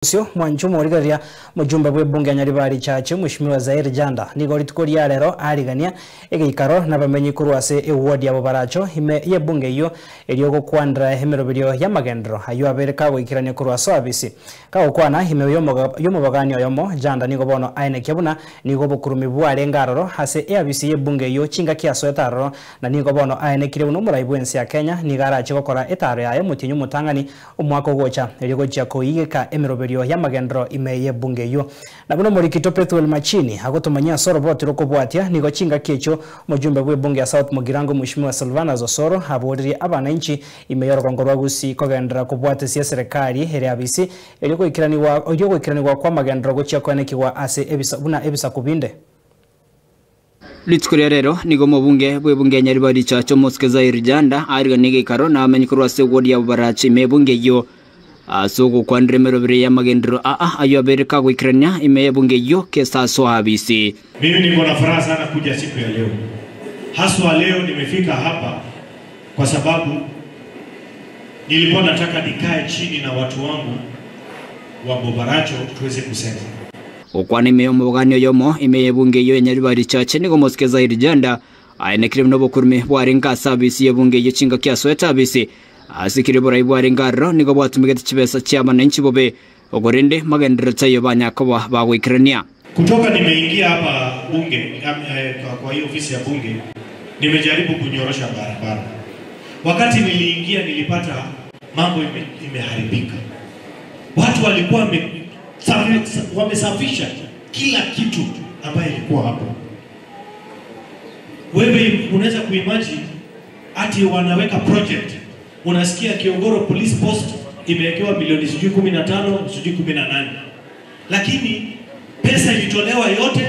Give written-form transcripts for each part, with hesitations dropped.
Bosio, mwanche omorigereria mojumbe bw'ebunge ya Nyaribari Church, Mweshimiwa Zair Janda, nigo rituko ria rero arigania egeikaro nabamenyi korwa ase eward ya Bobaracho ime y'ebunge eyio erio gokwanera emeroberio y'amagenderero ayio abeire kagoikerania korwa ase oabisi. Kagokwana ime y'omobagani oyomo, Janda nigo bono aenekia buna nigo obokurumi bwarenge aroro ase eabisi y'ebunge eyio chingaki asoete aroro na nigo bono aenekire buna omorai bw'ense ya Kenya nigo arache gokora etaaro yaye omotienyi omotang'ani Omwaka ogocha, erio gochia koigeka emeroberio y'amagenderero ime y'ebunge eyio. Na buna omorikito Pethuel Machini agotomanyia ase oroboti rokobwatia, nigo chingaki echio omojumbe bw'ebunge ya South Mugirango Mweshimiwa Silvanus Osoro aboririe abanainchi ime y'orogongo rwa Gusii kogenderera kobwatesia eserekari ere abisi erio goikeranigwa erio goikeranigwa kw'amagenderero gochia koenekigwa ase ebisa buna ebisaku binde. Rituko ria rero nigo omobunge bw'ebunge ya Nyaribari Chache Omosike Zair Janda ariganie egeikaro na abamenyi korwa ase ewodi ya Bobarache ime y'ebunge eyio ase ogokwanera emeroberi y'amagenderero aa ayio abeire kagoikerania ime y'ebunge eyio kesasoa abisi. Mimi niko na furaha sana kuja siku ya leo. Haswa leo nimefika hapa kwa sababu nilikuwa nataka nikae chini na watu wangu wa Bobaracho tuweze kusema. Gokwana ime y'omobogani oyomo ime y'ebunge eyio ya Nyaribari Church nigo omosike Zaid Janda aenekire buna obokurumi bwarenge ase abisi y'ebunge eyio chingaki asoete abisi. Ase kera oborai bwarenge aroro nigo bwatumegete chibesa chi'abananchi bobe, korende magenderero taiyo banyakoba bagoikerania. Kutoka nimeingia hapa bunge kwa hii ofisi ya bunge nimejaribu kunyorosha barabara. Wakati niliingia nilipata mambo imeharibika. Watu walikuwa wamesafisha kila kitu ambayo ilikuwa hapo. Wewe unaweza kuimagine ati wanaweka project, unasikia Kiogoro police post imewekewa milioni sijui 15 sijui 18, lakini pesa ilitolewa yote,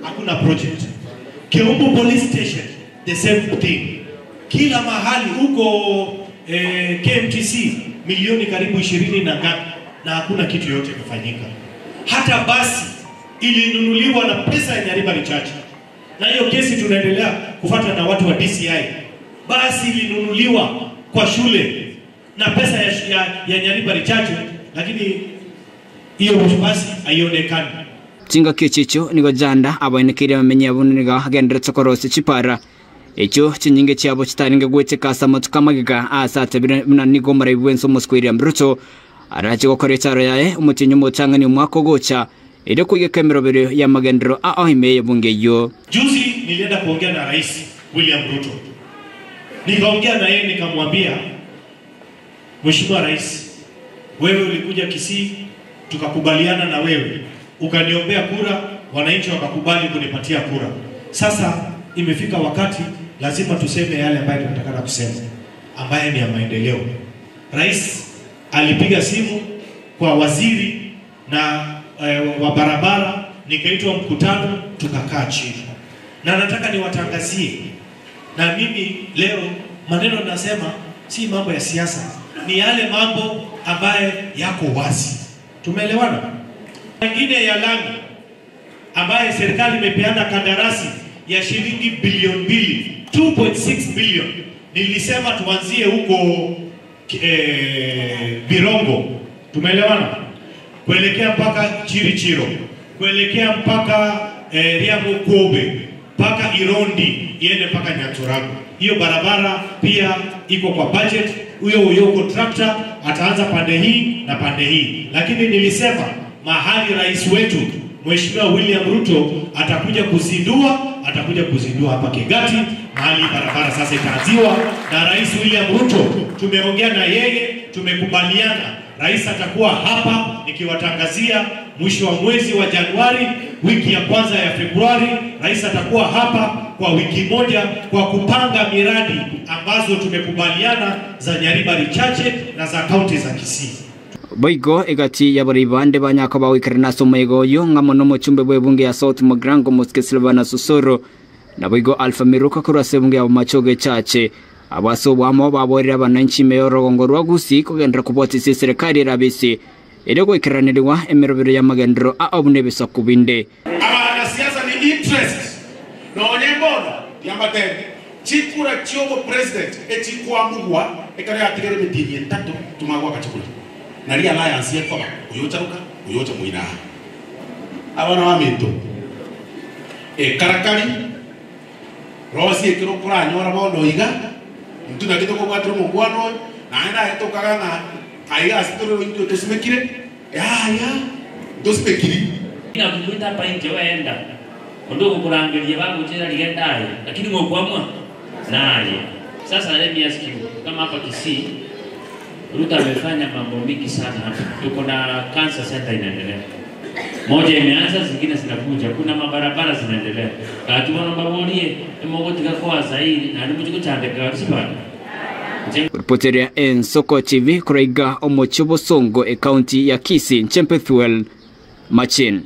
hakuna project. Keumbu police station the same thing, kila mahali huko eh, KMTC milioni karibu 20 na ngapi, na hakuna kitu yote imefanyika. Hata basi ilinunuliwa na pesa ya Nyaribari Church, na hiyo kesi tunaendelea kufuata na watu wa DCI. Basi ilinunuliwa kwa shule na pesa ya, ya, ya Nyaribari Church, lakini hiyo basi haionekani. Chingaki echi echio nigo Janda abaenekeire abamenyi abwo nigo agenderete korosia chipara echio chinyinge chiabo chitarenge goeteka ase amatuko amagega aase atebire buna nigo omorai bw'ense omosike William Ruto arache gokora echaro yaye omotienyi omotang'ani omwaka ogocha erio koigeka emeroberio y'amagenderero ao ime y'ebunge eyio. Juzi nilienda kuongea na Rais William Ruto, nikaongea na yeye nikamwambia, Mheshimiwa Rais, wewe ulikuja Kisii tukakubaliana na wewe, ukaniombea kura, wananchi wakakubali kunipatia kura. Sasa imefika wakati lazima tuseme yale ambayo tunatakana kusema, ambaye ni ya maendeleo. Rais alipiga simu kwa waziri na eh, wa barabara, nikaitwa mkutano, tukakaa chini, na nataka niwatangazie na mimi leo maneno nasema si mambo ya siasa, ni yale mambo ambaye yako wazi. Tumeelewana? Mengine ya lami ambaye serikali imepeana kandarasi ya shilingi bilioni mbili 2.6 billion. Nilisema tuanzie huko eh, Birongo, tumeelewana, kuelekea mpaka Chirichiro, kuelekea mpaka eh, Riago Kobe, mpaka Irondi iende mpaka Nyaturago. Hiyo barabara pia iko kwa budget. Huyo huyo contractor ataanza pande hii na pande hii, lakini nilisema mahali rais wetu Mheshimiwa William Ruto atakuja kuzindua, atakuja kuzindua hapa Kegati, mahali barabara sasa itaanziwa na Rais William Ruto. Tumeongea na yeye, tumekubaliana rais atakuwa hapa nikiwatangazia mwisho wa mwezi wa Januari, wiki ya kwanza ya Februari, rais atakuwa hapa kwa wiki moja kwa kupanga miradi ambazo tumekubaliana za Nyaribari Chache na za kaunti za Kisii. Boigo egati y'abarai bande banyaka bagoikerana ase omoyega oyo ng'amo na omochumbe bw'ebunge ya South Mugirango Omosike Silvanus Osoro naboigo Alpha Miruka korwa ase ebunge ya Bomachoge Chache. Abwo ase oboamo baboerire abananchi ime y'orogongo rwa Gusii kogenderera kobwatisia eserekari erabe ase erio goikeranerigwa emerobero y'amagenderero ao buna ebisaku binde. Abanasiasa ni interest nonye mbono tiambatebie chikura chiobo president echikwamugwa ekero yatigere emetienyi etato tumagwaka chikura. Nari alliance ekoba, oyocha roka, oyocha moino aa. Abana baminto, ekarakari, rosie ekero okoranyora bono iga, intwe naki tokobwatera omokwana oyo, naende aye tokaga ng'a aiga ase tore intwe tosimekire, yaya, ntosimekiri. Nakukwita hapa inche weenda, onde ogokorangeria bagochera rigenda aye, lakini ngokwamua naye. Sasa let me ask you, kama hapa Kisii, Ruto amefanya mambo mingi sana hapa. Tuko na cancer center inaendelea, moja imeanza, zingine zinakuja, kuna mabarabara zinaendelea. Kati bono mbaborie emogotiga koa zairi naende mochi gochandeka sibana. Ripoteria Ensoko TV koraiga omochie Bosongo ekaunti ya Kisii Nchempethuel Machin.